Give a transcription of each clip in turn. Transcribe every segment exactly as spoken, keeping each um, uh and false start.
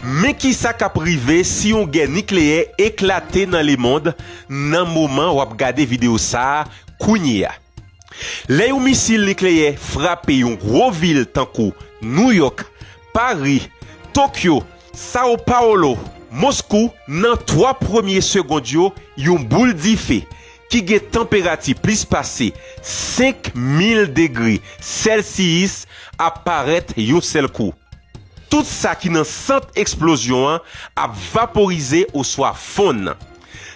Men kisa k ap rive si yon gè nikleyè eklate nan lemonn nan moman w ap gade videyo sa a kounye a. Lè yon misil nikleyè frape yon gwo vil tankou Nouyòk, Pari, Tokyo, Sao Paulo, Moskou, nan twa premye segond yo, yon boul dife ki gen tanperati plis pase senk mil degre Celsius ap parèt yon sèl kou. Tout sa ki nan sant eksplozyon an ap vaporize oswa fonn.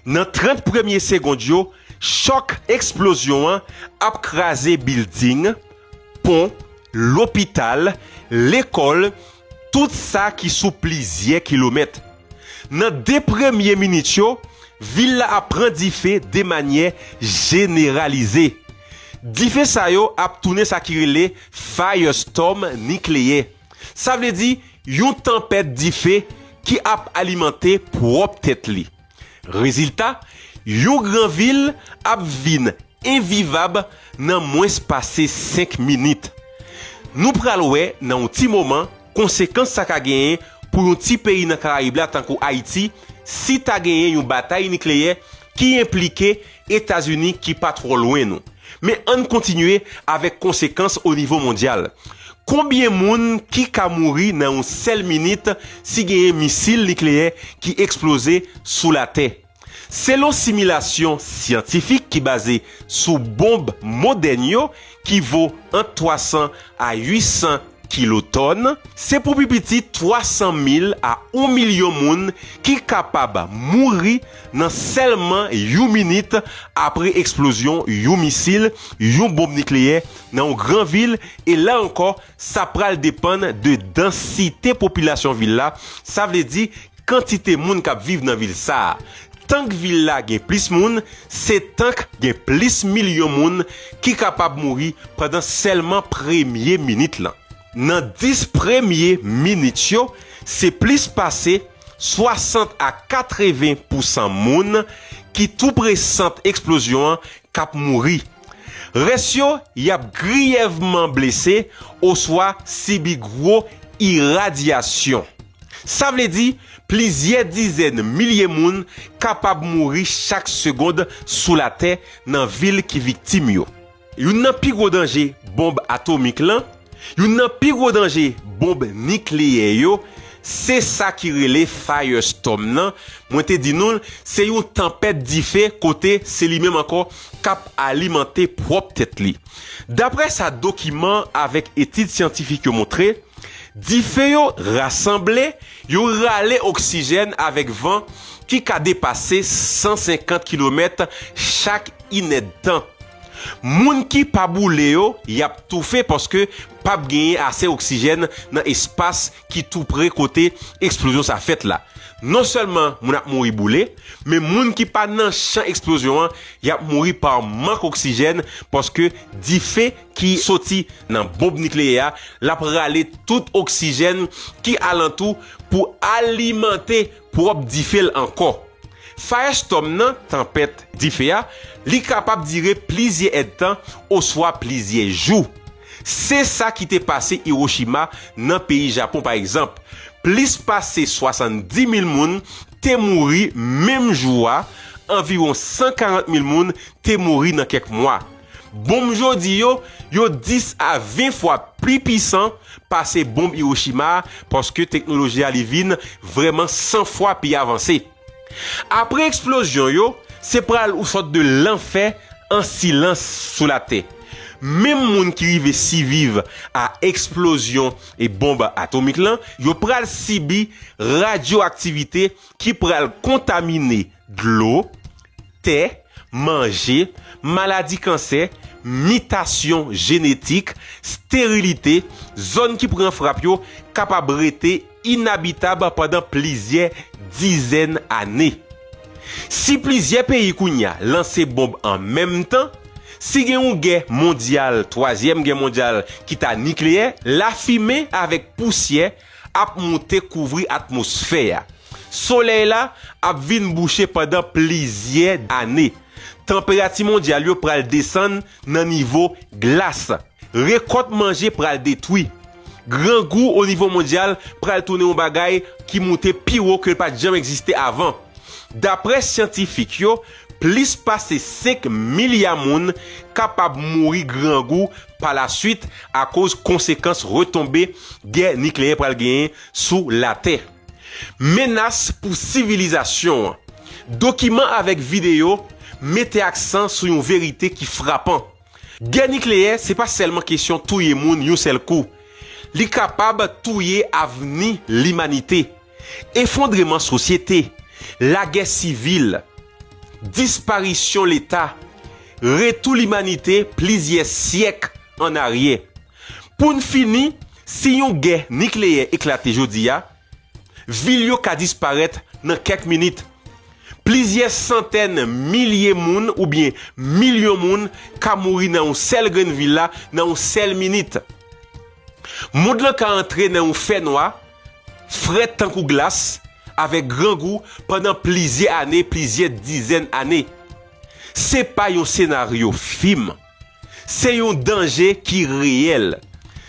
Nan trant premye segond yo, chòk eksplozyon an ap kraze bilding, pon, lopital, lekòl, tout sa ki sou plizyè kilomèt. Nan de premye minit yo, vil la ap pran dife de manyè jeneralize. Dife sa yo ap tounen sa ki rele firestorm nikleyè. Sa vle di yon tanpèt dife ki ap alimante pwòp tèt li. Rezilta, yon gran vil ap vin envivab nan mwens pase senk minit. Nou pral wè nan yon ti moman konsekans sa ka genyen pou yon ti peyi nan Karayib la tankou Ayiti si ta genyen yon batay nikleyè ki enplike Etazini ki pa twò lwen nou. Men ann kontinye avèk konsekans o nivo mondyal. Konbyen moun ki ka mouri nan yon sèl minit si genyen misil nikleyè ki eksploze sou Latè? Selon similasyon syantifik ki baze sou bonb modèn yo ki vo ant twa san a uit san kilotòn, se pou pi piti twa san mil a yon milyon moun ki kapab mouri nan sèlman yon minit apre eksplozyon yon misil, yon bonb nikleyè nan yon gran vil, e la ankò, sa pral depann de dansite popilasyon vil la, sa vle di kantite moun k ap viv nan vil sa a. Tank vil la gen plis moun, se tank gen plis milyon moun ki kapab mouri pandan sèlman premye minit lan. Nan dis premye minit yo, se plis pase swasant a katreven pousan moun ki toupre sant eksplozyon an k ap mouri. Rès yo, y ap griyèvman blese oswa sibi gwo iradyasyon. Sa vle di, plizyè dizèn milye moun kapab mouri chak segonn sou Latè nan vil ki viktim yo. Youn nan pi gwo danje bonb atomik lan, youn nan pi gwo danje bonb nikleyè yo, se sa ki rele firestorm nan. Mwen te di nou l, se yon tanpèt dife kote se li menm ankò k ap alimante pwòp tèt li. Daprè sa dokiman avèk etid syantifik yo montre, dife yo rasanble, yo rale oksijèn avèk van ki ka depase san senkant kilomèt chak inèdtan. Moun ki pa boule yo, y ap toufe paske p ap genyen ase oksijèn nan espas ki tou pre kote eksplozyon sa fèt la. Non sèlman moun ap mouri boule, men moun ki pa nan chan eksplozyon an, y ap mouri pa mank oksijèn paske dife ki soti nan bonb nikleyè a, l ap rale tout oksijèn ki alantou pou alimante pwòp dife l ankò. Firestorm nan, tanpèt dife a, li kapab dire plizyè èdtan oswa plizyè jou. Se sa ki te pase Hiroshima nan peyi Japon pa egzanp. Plis pase swasanndis mil moun te mouri menm jou a, anviwon san karant mil moun te mouri nan kèk mwa. Bonm jodi yo, yo dis a ven fwa pli pisan pase bonm Hiroshima a, paske teknoloji a li vin vrèman san fwa pi avanse. Apre eksplozyon yo, se pral yon sòt de lanfè an silans sou latè. Menm moun ki rive siviv a eksplozyon e bonm atomik lan, yo pral sibi radyoaktivite ki pral kontamine dlo, tè, manje, maladi kansè, mitasyon jenetik, sterilite, zòn ki pran frap yo kapab rete inabitab pandan plizyè dizèn ane. Si plizyè peyi kounye a lanse bonm an menm tan, si gen yon gè mondyal, twazyèm gè mondyal ki ta nikleyè, lafimen avèk pousyè ap moute kouvri atmosfè a. Solèy la ap vin bouche pandan plizyè ane. Tanperati mondyal yo pral desann nan nivo glas. Rekòt manje pral detwi. Grangou o nivo mondyal pral tounen yon bagay ki moute pi wo ke l pa t janm egziste avan. Daprè syantifik yo, plis pase senk milya moun kapab mouri grangou pa laswit akoz konsekans retonbe gè nikleyè pral genyen sou Latè. Menas pou sivilizasyon an. Dokiman avèk videyo mete aksan sou yon verite ki frapan. Gè nikleyè se pa sèlman kesyon touye moun yon sèl kou. Li kapab touye avni limanite, efondreman sosyete, lagè sivil, disparisyon Leta, retou limanite plizyè syèk annaryè. Pou n fini, si yon gè nikleyè eklate jodi a, vil yo ka disparèt nan kèk minit. Plizyè santèn milye moun oubyen milyon moun ka mouri nan yon sèl grenn vil la nan yon sèl minit. Mond lan ka antre nan yon fènwa, frèt tankou glas, avèk grangou pandan plizyè ane, plizyè dizèn ane. Se pa yon senaryo fim. Se yon danje ki reyèl.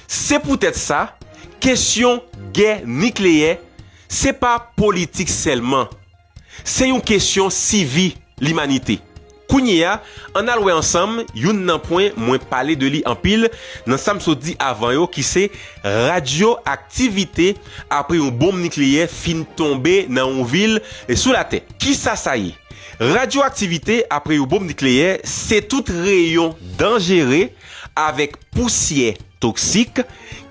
Se poutèt sa, kesyon gè nikleyè, se pa politik sèlman. Se yon kesyon sivi limanite. Kounye a, ann al wè ansanm youn nan pwen mwen pale de li anpil nan sa m sot di avan yo, ki se radyoaktivite apre yon bonm nikleyè fin tonbe nan yon vil sou Latè. Kisa sa ye? Radyoaktivite apre yon bonm nikleyè se tout reyon danjere avèk pousyè toksik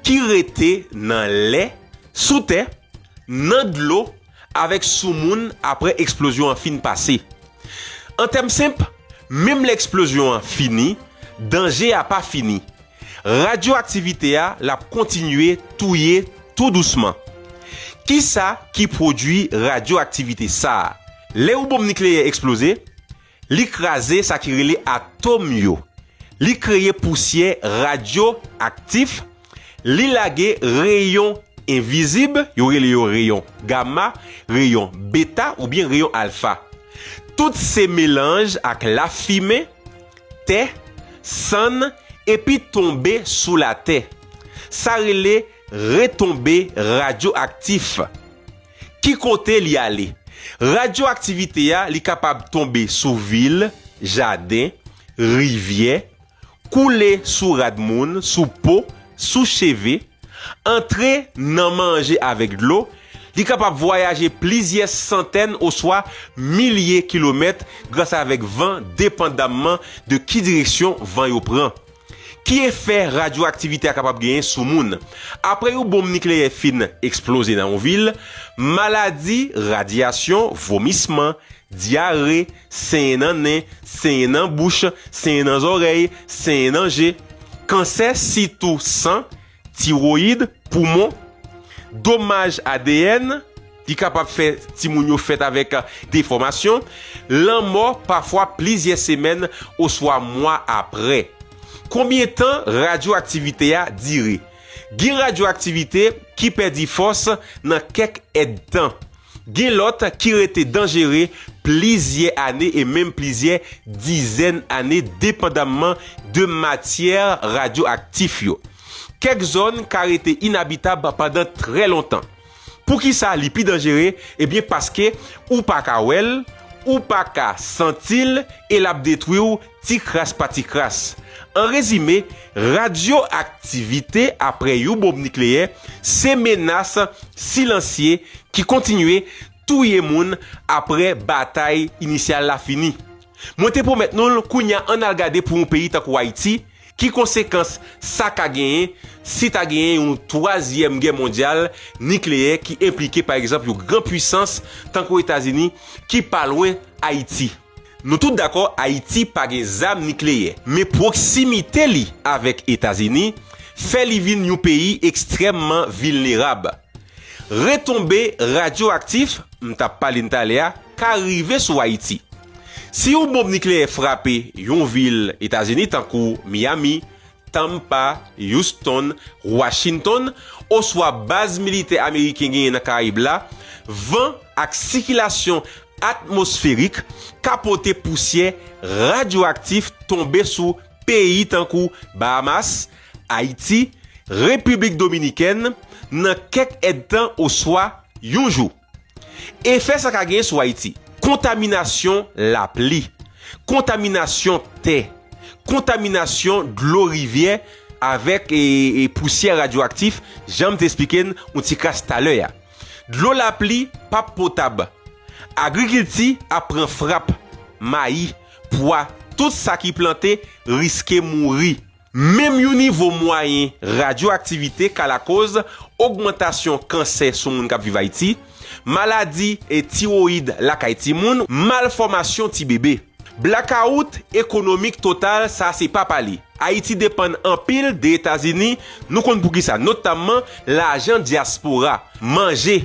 ki rete nan lè, sou tè, nan dlo, avèk sou moun apre eksplozyon an fin pase. An tèm senp, menm lè eksplozyon an fini, danje a pa fini. Radyoaktivite a l ap kontinye touye tou dousman. Kisa ki pwodui radyoaktivite sa a? Lè yon bonm nikleyè eksploze, li kraze sa ki rele atòm yo. Li kreye pousyè radyoaktif. Li lage reyon envizib, yo rele yo reyon gama, reyon beta oubyen reyon alfa. Tout se melanj ak lafimen, tè, sann, epi tonbe sou Latè. Sa rele retonbe radyoaktif. Ki kote li ale? Radyoaktivite a, li kapab tonbe sou vil, jaden, rivyè, koule sou rad moun, sou po, sou cheve, antre nan manje avèk dlo. Li kapab vwayaje plizyè santèn oswa milye kilomèt gras avèk van, depandamman de ki direksyon van yo pran. Ki efè radyoaktivite a kapab genyen sou moun? Apre yon bonm nikleyè fin eksploze nan yon vil, maladi, radyasyon, vomisman, dyare, senyen nan nen, senyen nan bouch, senyen nan zòrèy, senyen nan je, kansè, sitou san, tiwoyid, poumon, domaj A D N, ki kapab fè timoun yo fèt avèk defòmasyon, lanmò pafwa plizyè semèn oswa mwa apre. Konbyen tan radyoaktivite a dire? Gen radyoaktivite ki pèdi fòs nan kèk èdtan. Gen lòt ki rete danjere plizyè ane e menm plizyè dizèn ane, depandamman de matyè radyoaktif yo. Kèk zòn ka rete inabitab pandan trè lontan. Poukisa li pi danjere? Ebyen, paske ou pa ka wè l, ou pa ka santi l, e l ap detwi w ti kras pa ti kras. An rezime, radyoaktivite apre yon bonm nikleyè se menas silansye ki kontinye touye moun apre batay inisyal la fini. Mwen te pwomèt nou l, kounye a ann al gade pou yon peyi tankou Ayiti, ki konsekans sa ka genyen si ta genyen yon twazyèm gè mondyal nikleyè ki enplike, pa egzanp, yon gran pwisans tankou Etazini ki pa lwen Ayiti. Nou tout dakò, Ayiti pa gen zam nikleyè, men pwoksimite li avèk Etazini fè li vin yon peyi ekstrèmman vilnerab. Retonbe radyoaktif m t ap pale n talè a ka rive sou Ayiti. Si yon bonm nikleyè frape yon vil Etazini tankou Miami, Tampa, Houston, Washington, oswa baz militè ameriken genyen nan Karayib la, van ak sikilasyon atmosferik ka pote pousyè radyoaktif tonbe sou peyi tankou Bahamas, Ayiti, Repiblik Dominikèn nan kèk èdtan oswa yon jou. Efè sa ka genyen sou Ayiti: kontaminasyon lapli, kontaminasyon tè, kontaminasyon dlo rivyè avèk e, e pousyè radyoaktif, jan m te eksplike n yon ti kras talè a. Dlo lapli p ap potab. Agrikilti ap pran frap. Mayi, pwa, tout sa ki plante riske mouri. Menm yon nivo mwayen radyoaktivite ka lakoz ogmantasyon kansè sou moun k ap viv Ayiti, maladi e tiwoyid lakay timoun, malfòmasyon ti bebe. Blakawout ekonomik total, sa se pa pale. Ayiti depann anpil de Etazini, nou konn poukisa, notamman lajan dyaspora, manje,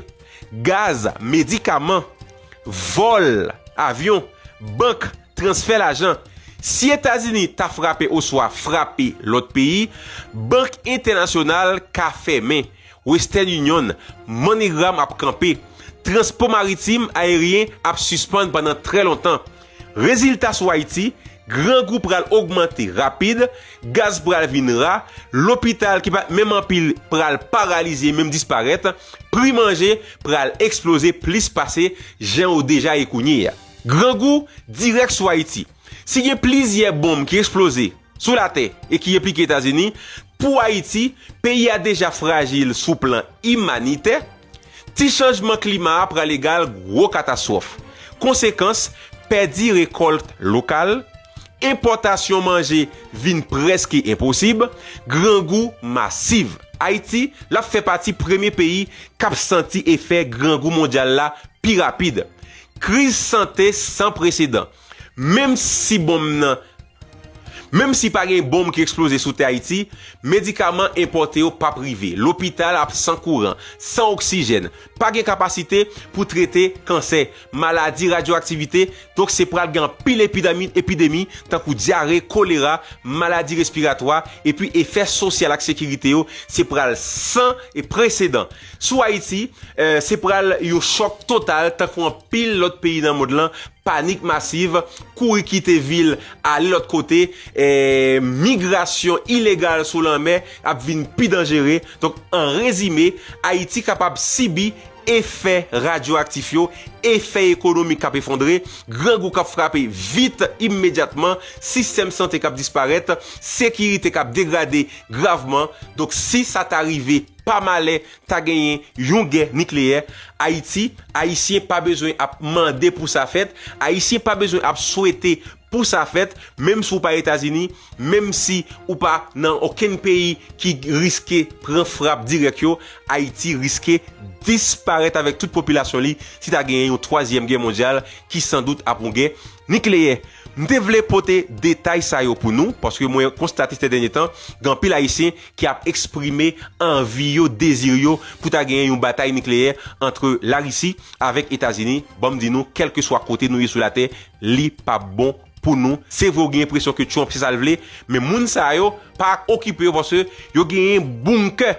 gaz, medikaman, vòl avyon, bank, transfè lajan. Si Etazini ta frape oswa frape lòt peyi, bank entènasyonal ka fèmen, Western Union, MoneyGram ap kanpe, transpò maritim, ayeryen ap sispann pandan trè lontan. Rezilta sou Ayiti: grangou pral ogmante rapid, gaz pral vin ra, lopital ki pa t menm anpil pral paralize, menm disparèt, pri manje pral eksploze plis pase jan yo deja ye kounye a. Grangou dirèk sou Ayiti. Si gen plizyè bonm ki eksploze sou latè e ki enplike Etazini, pou Ayiti, peyi a deja frajil sou plan imanitè. Ti chanjman klima a pral egal gwo katastwòf. Konsekans: pèdi rekòlt lokal, enpòtasyon manje vin prèske enposib, grangou masiv. Ayiti, l ap fè pati premye peyi k ap santi efè grangou mondyal la pi rapid. Kriz sante san presedan. Menm si bonm nan, menm si pa gen bonm ki eksploze sou tè Ayiti, medikaman enpòte yo p ap rive. Lopital ap san kouran, san oksijèn. Pa gen kapasite pou trete kansè, maladi, radyoaktivite. Donk, se pral gen anpil epidemi, epidemi, tankou dyare, kolera, maladi respiratwa, epi efè sosyal ak sekirite yo, se pral san presedan. Sou Ayiti, eh, se pral yon chòk total, tankou anpil lòt peyi nan mond lan, panik masiv, kouri kite vil, ale lòt kote, eh, migrasyon ilegal sou lanmè ap vin pi danjere. Donk, an rezime, Ayiti kapab sibi efè radyoaktif yo, efè ekonomik k ap efondre, grangou k ap frape vit, imedyatman, sistèm sante k ap disparèt, sekirite k ap degrade gravman. Donk, si sa ta rive pa malè, ta genyen yon gè nikleyè, Ayiti, Ayisyen pa bezwen ap mande pou sa fèt, Ayisyen pa bezwen ap swete pou sa fèt, menm si w pa Etazini, menm si ou pa nan okenn peyi ki riske pran frap dirèk yo, Ayiti riske disparèt avèk tout popilasyon li si ta genyen yon twazyèm gè mondyal ki sandout ap yon gè nikleyè. M te vle pote detay sa yo pou nou, paske mwen konstate sèten dènye tan, gen anpil Ayisyen ki ap eksprime anvi yo, dezi yo pou ta genyen yon batay nikleyè ant Larisi avèk Etazini. Ban m di nou, kèlkeswa kote nou ye sou latè, li p ap bon pou nou. Se vre, w gen enpresyon ke Trump se sa l vle, men moun sa yo pa okipe yo, paske yo genyen bonkè,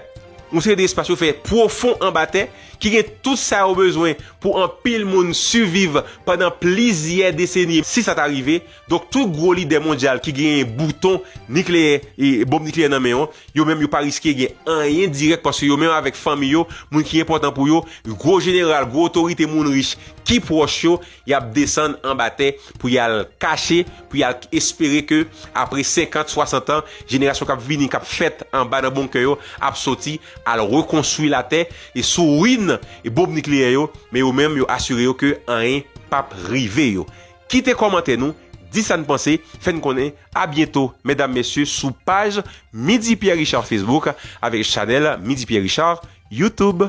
yon seri de espas yo fè pwofon anba tè, ki gen tout sa yo bezwen pou anpil moun siviv pandan plizyè deseni, si sa ta rive. Donk, tout gwo lidè mondyal ki genyen bouton nikleyè, e, bonm nikleyè nan men yo, yo menm yo pa riske gen anyen dirèk, paske yo menm avèk fanmi yo, moun ki enpòtan pou yo, gwo jeneral, gwo otorite, moun rich ki pwòch yo, y ap desann anba tè pou y al kache, pou y al espere ke apre senkant, swasant an, jenerasyon k ap vini, k ap fèt anba nan bonkè yo, ap soti, al rekonstwi latè, e sou ruin e bonm nikleyè yo, men yo menm, yo asire yo ke anyen p ap rive yo. Kite kòmantè nou, di sa n panse, fè n konnen. A byento, medam, mesye, sou paj Midi Pierre Richard Facebook avèk chanèl Midi Pierre Richard YouTube.